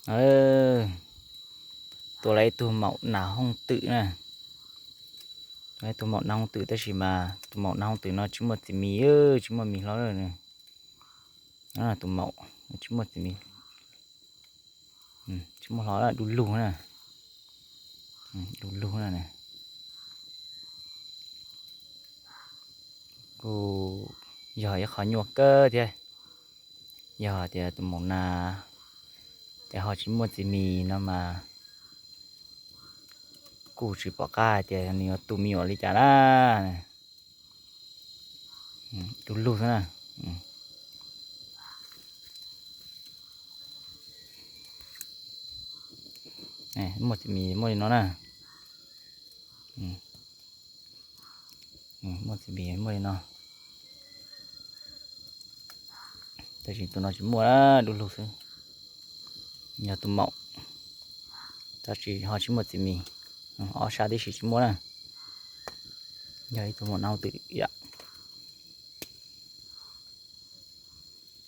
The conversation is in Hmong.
Tua lawv ib tug maum nas hooj twm na. Tua ib tug maum nas hooj twm tab sis mas tus maum nas hooj twm no tsis muaj txiv mis, tsis muaj mis hlo. Tus maum tsis muaj txiv mis, tsis muaj hlo, du lug na. Du lug na. Kuj yog ib qho nyuaj kawg thiab. Yog tias tus maum nas ces ho tsis muaj txiv mis no mas kuj tsis pom qab hais tias nws yuav tu me nyuam li cas na. Du lug xwb na. Muaj txiv mis muaj li no na. Muaj txiv mis muaj li no. Tab sis tus no tsis muaj, du lug xwb. Yog tus maum, tab sis ho tsis muaj txiv mis. Ob sab tib si tsis muaj na. Yog ib tug maum nas hooj twm yom.